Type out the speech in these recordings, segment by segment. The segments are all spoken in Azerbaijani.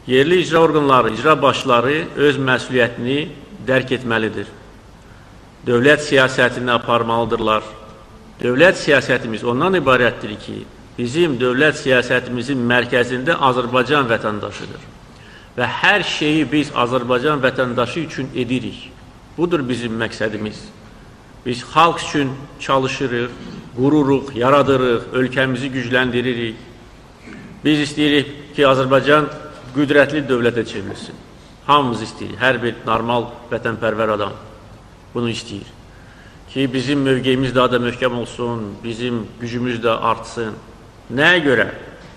Yerli icra orqanları, icra başları öz məsuliyyətini dərk etməlidir. Dövlət siyasətini aparmalıdırlar. Dövlət siyasətimiz ondan ibarətdir ki, bizim dövlət siyasətimizin mərkəzində Azərbaycan vətəndaşıdır. Və hər şeyi biz Azərbaycan vətəndaşı üçün edirik. Budur bizim məqsədimiz. Biz xalq üçün çalışırıq, qururuq, yaradırıq, ölkəmizi gücləndiririk. Biz istəyirik ki, Azərbaycan qüdrətli dövlətə çevrilsin. Hamımız istəyirik, hər bir normal vətənpərvər adam bunu istəyir. Ki, bizim mövqeyimiz daha da möhkəm olsun, bizim gücümüz də artsın. Nəyə görə?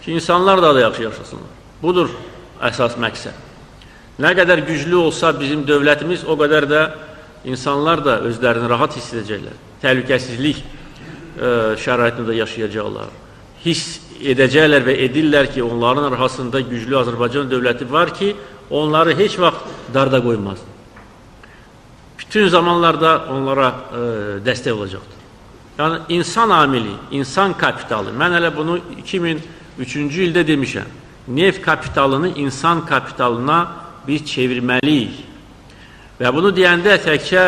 Ki, insanlar daha da yaxşı yaşasınlar. Budur əsas məqsəd. Nə qədər güclü olsa bizim dövlətimiz, o qədər də insanlar da özlərini rahat hiss edəcəklər. Təhlükəsizlik şəraitində yaşayacaqlar. Hiss edəcəklər və edirlər ki, onların arxasında güclü Azərbaycan dövləti var ki, onları heç vaxt darda qoymaz. Bütün zamanlarda onlara dəstək olacaqdır. Yəni, insan amili, insan kapitalı, mən hələ bunu 2003-cü ildə demişəm, neft kapitalını insan kapitalına biz çevirməliyik. Və bunu deyəndə təkcə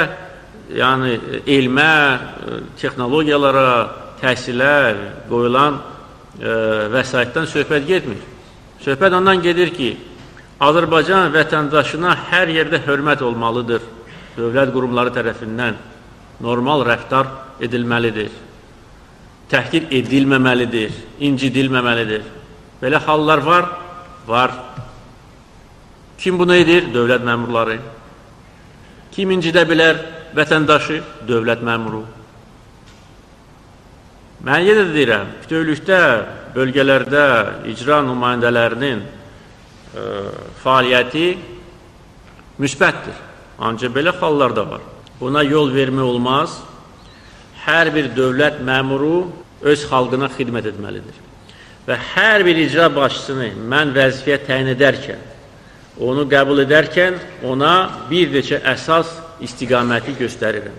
yəni, elmə, texnologiyalara, təhsilə qoyulan vəsaitdən söhbət getmir. Söhbət ondan gedir ki, Azərbaycan vətəndaşına hər yerdə hörmət olmalıdır. Dövlət qurumları tərəfindən normal rəftar edilməlidir. Təhqir edilməməlidir, incidilməməlidir. Belə hallar var? Var. Kim bunu edir? Dövlət məmurları. Kim incidə bilər vətəndaşı? Dövlət məmuru. Mən yenə də deyirəm, bütövlükdə bölgələrdə icra nümayəndələrinin fəaliyyəti müsbətdir. Ancaq belə hallar da var. Buna yol vermək olmaz. Hər bir dövlət məmuru öz xalqına xidmət etməlidir. Və hər bir icra başçısını mən vəzifəyə təyin edərkən, onu qəbul edərkən ona bir neçə əsas istiqaməti göstərirəm.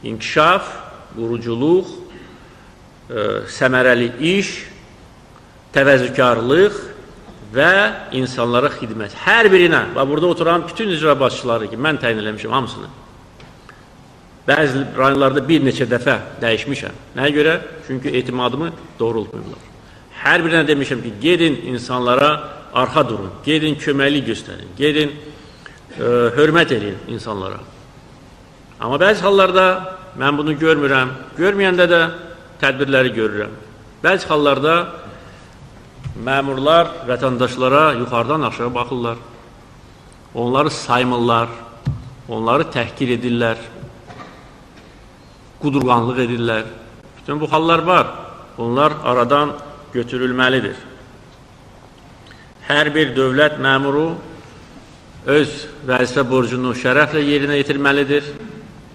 İnkişaf, quruculuq, səmərəli iş, təvəzzükarlıq və insanlara xidmət. Hər birinə, bax burada oturan bütün icra başçıları ki, mən təyin eləmişim hamısını. Bəzi rayonlarda bir neçə dəfə dəyişmişəm. Nəyə görə? Çünki etimadımı doğrultmuyublar. Hər birinə demişəm ki, gedin insanlara arxa durun, gedin köməklik göstərin, gedin hörmət edin insanlara. Amma bəzi hallarda mən bunu görmürəm, görməyəndə də tədbirləri görürəm. Bəzi hallarda məmurlar vətəndaşlara yuxarıdan aşağı baxırlar, onları saymırlar, onları təhqir edirlər, qudurğanlıq edirlər. Bütün bu hallar var, bunlar aradan götürülməlidir. Hər bir dövlət məmuru öz vəzifə borcunu şərəflə yerinə yetirməlidir,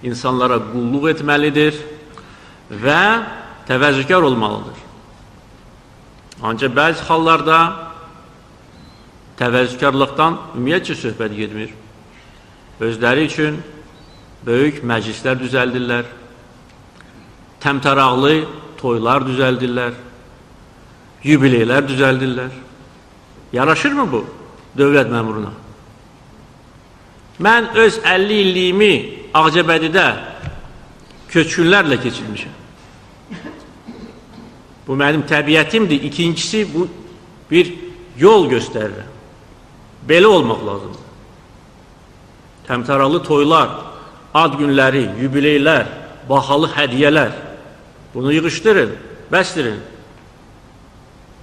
insanlara qulluq etməlidir və təvəzzükar olmalıdır. Ancaq bəzi hallarda təvəzzükarlıqdan ümumiyyətcə söhbət getmir. Özləri üçün böyük məclislər düzəldirlər, təmtəraqlı toylar düzəldirlər, yubileylər düzəldirlər. Yaraşır mı bu dövlət məmuruna? Mən öz 50 illiyimi Ağcabədidə köçkünlərlə keçirmişəm. Bu mənim təbiətimdir. İkincisi, bu bir yol göstərirəm. Belə olmaq lazımdır. Təmtəralı toylar, ad günləri, yubileylər, bahalı hədiyyələr. Bunu yığışdırın, bəsdirin.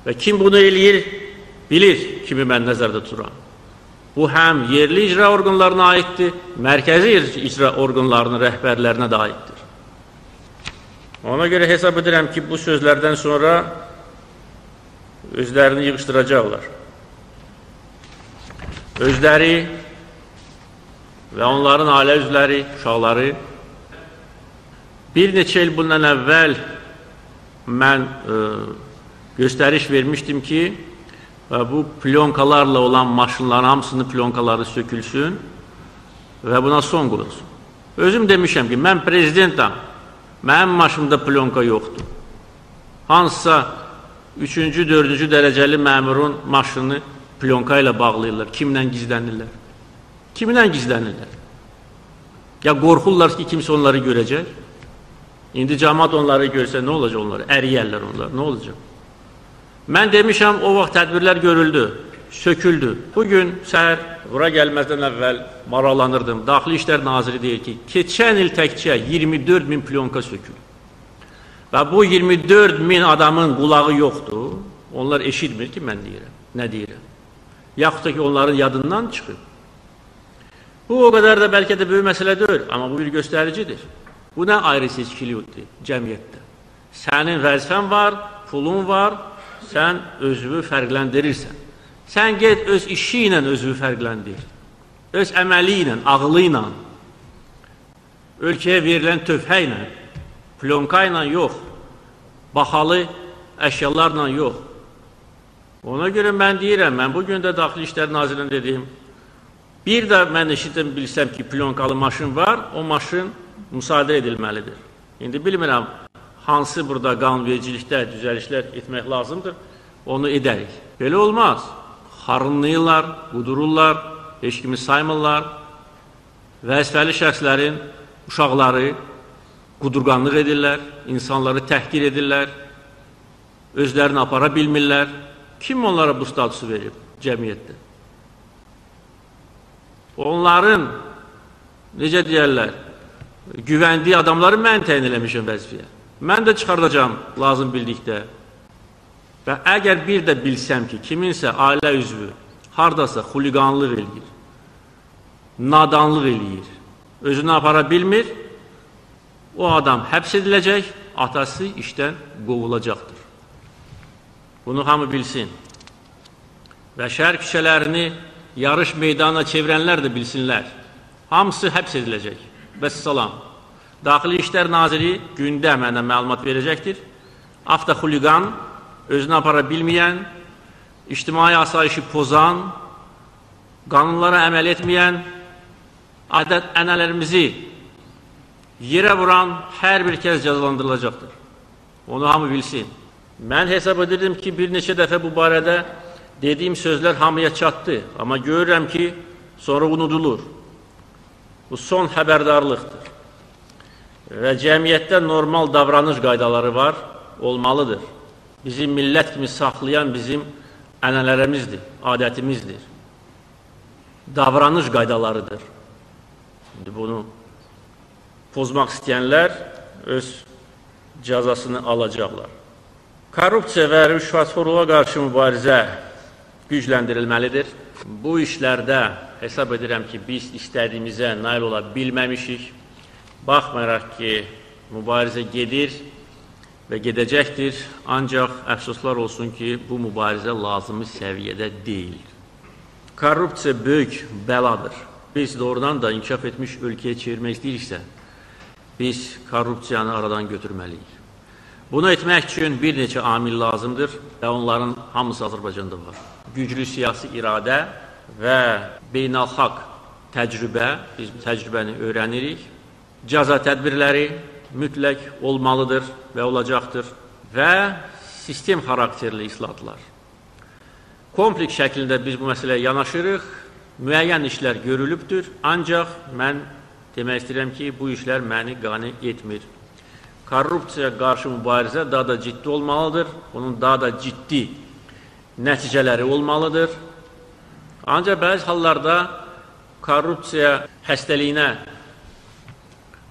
Və kim bunu eləyir, bilir kimi mən nəzərdə tuturam. Bu həm yerli icra orqanlarına aiddir, mərkəzi icra orqanlarının rəhbərlərinə də aiddir. Ona görə hesab edirəm ki, bu sözlərdən sonra özlərini yığışdıracaqlar. Özləri və onların ailə üzvləri, uşaqları. Bir neçə il bundan əvvəl mən göstəriş vermişdim ki, bu plyonkalarla olan maşınların hamısının plyonkaları sökülsün və buna son qoyulsun. Özüm demişəm ki, mən prezidentam, mənim maşımda plyonka yoxdur. Hansısa 3-cü, 4-cü dərəcəli məmurun maşını Plonka ilə bağlayırlar, kimlə gizlənirlər? Kimlə gizlənirlər? Ya qorxurlar ki, kimsə onları görəcək. İndi camaat onları görsə, nə olacaq onları? Əriyərlər onlar, nə olacaq? Mən demişəm, o vaxt tədbirlər görüldü, söküldü. Bugün səhər bura gəlməzdən əvvəl maraqlanırdım. Daxili İşlər Naziri deyir ki, keçən il təkcə 24 min plonka söküldü. Və bu 24 min adamın qulağı yoxdur. Onlar eşitmir ki, mən deyirəm, nə deyirəm. Yaxud da ki, onların yadından çıxıb. Bu o qədər də bəlkə də böyük məsələ deyil, amma bu bir göstəricidir. Bu nə ayrı seçkilikdir cəmiyyətdə? Sənin vəzifən var, pulun var, sən özünü fərqləndirirsən. Sən get öz işi ilə özünü fərqləndir. Öz əməli ilə, ağlı ilə, ölkəyə verilən tövhə ilə, plonka ilə yox, bahalı əşyalarla yox. Ona görə mən deyirəm, mən bugün də Daxili İşlər Nazirinə dedim, bir də mən eşitdim, bilsəm ki, plonkalı maşın var, o maşın müsadirə edilməlidir. İndi bilmirəm, hansı burada qanunvericilikdə düzəlişlər etmək lazımdır, onu edərik. Belə olmaz. Xarınlayırlar, qudururlar, heç kimi saymırlar. Vəzifəli şəxslərin uşaqları qudurqanlıq edirlər, insanları təhqir edirlər, özlərini apara bilmirlər. Kim onlara bu statusu verir cəmiyyətdə? Onların, necə deyərlər, güvəndiyi adamları mən təyin eləmişəm vəzifəyə. Mən də çıxardacağam lazım bildikdə. Və əgər bir də bilsəm ki, kiminsə ailə üzvü haradasa xuliqanlıq eləyir, nadanlıq eləyir, özünü apara bilmir, o adam həbs ediləcək, atası işdən qovulacaqdır. Bunu hamı bilsin. Və şəhər küçələrini yarış meydanına çevirənlər də bilsinlər. Hamısı həbs ediləcək. Vəssalam. Daxili İşlər Naziri gündə mənə məlumat verəcəkdir. Avtoxuliqan, özünü apara bilməyən, ictimai asayişi pozan, qanunlara əməl etməyən, adət-ənənələrimizi yerə vuran hər bir kəs cəzalandırılacaqdır. Onu hamı bilsin. Mən hesab edirdim ki, bir neçə dəfə bu barədə dediyim sözlər hamıya çatdı. Amma görürəm ki, sonra unudulur. Bu son xəbərdarlıqdır. Və cəmiyyətdə normal davranış qaydaları var, olmalıdır. Bizi millət kimi saxlayan bizim ənənələrimizdir, adətimizdir. Davranış qaydalarıdır. İndi bunu pozmaq istəyənlər öz cəzasını alacaqlar. Korrupsiya və rüşvətxorluğa qarşı mübarizə gücləndirilməlidir. Bu işlərdə hesab edirəm ki, biz istədiyimizə nail ola bilməmişik. Baxmayaraq ki, mübarizə gedir və gedəcəkdir. Ancaq əfsuslar olsun ki, bu mübarizə lazımi səviyyədə deyil. Korrupsiya böyük bəladır. Biz doğrudan da inkişaf etmiş ölkəyə çevirmək istəyiriksə, biz korrupsiyanı aradan götürməliyik. Bunu etmək üçün bir neçə amil lazımdır və onların hamısı Azərbaycanda var. Güclü siyasi iradə və beynəlxalq təcrübə, biz bu təcrübəni öyrənirik. Cəza tədbirləri mütləq olmalıdır və olacaqdır və sistem xarakterli islahatlar. Kompleks şəklində biz bu məsələyə yanaşırıq, müəyyən işlər görülübdür, ancaq mən demək istəyirəm ki, bu işlər məni qane etmir. Korrupsiyaya qarşı mübarizə daha da ciddi olmalıdır, bunun daha da ciddi nəticələri olmalıdır. Ancaq bəzi hallarda korrupsiya xəstəliyinə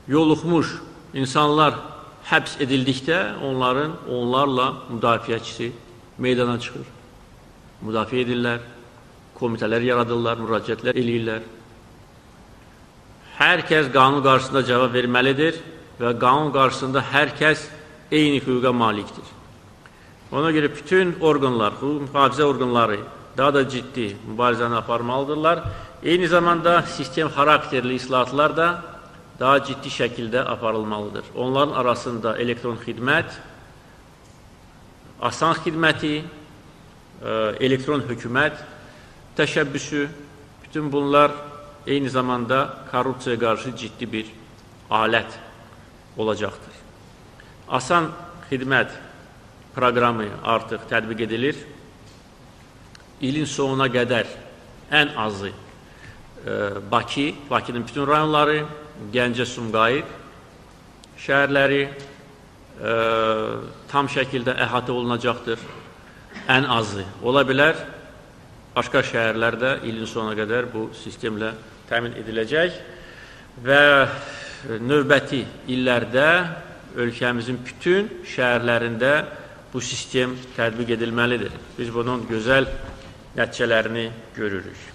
yoluxmuş insanlar həbs edildikdə onların onlarla müdafiəçisi meydana çıxır. Müdafiə edirlər, komitələr yaradırlar, müraciətlər eləyirlər. Hər kəs qanun qarşısında cavab verməlidir və qanun qarşısında hər kəs eyni hüquqa malikdir. Ona görə bütün orqanlar, hüquq mühafizə orqanları daha da ciddi mübarizəni aparmalıdırlar. Eyni zamanda sistem xarakterli islahatlar da daha ciddi şəkildə aparılmalıdır. Onların arasında elektron xidmət, asan xidməti, elektron hökumət təşəbbüsü, bütün bunlar eyni zamanda korrupsiyaya qarşı ciddi bir alət olacaqdır. Asan xidmət proqramı artıq tətbiq edilir. ilin sonuna qədər ən azı Bakı, Bakının bütün rayonları, Gəncə, Sumqayıt şəhərləri tam şəkildə əhatə olunacaqdır. Ən azı. Ola bilər, başqa şəhərlərdə ilin sonuna qədər bu sistemlə təmin ediləcək və növbəti illərdə ölkəmizin bütün şəhərlərində bu sistem tətbiq edilməlidir. Biz bunun gözəl nəticələrini görürük.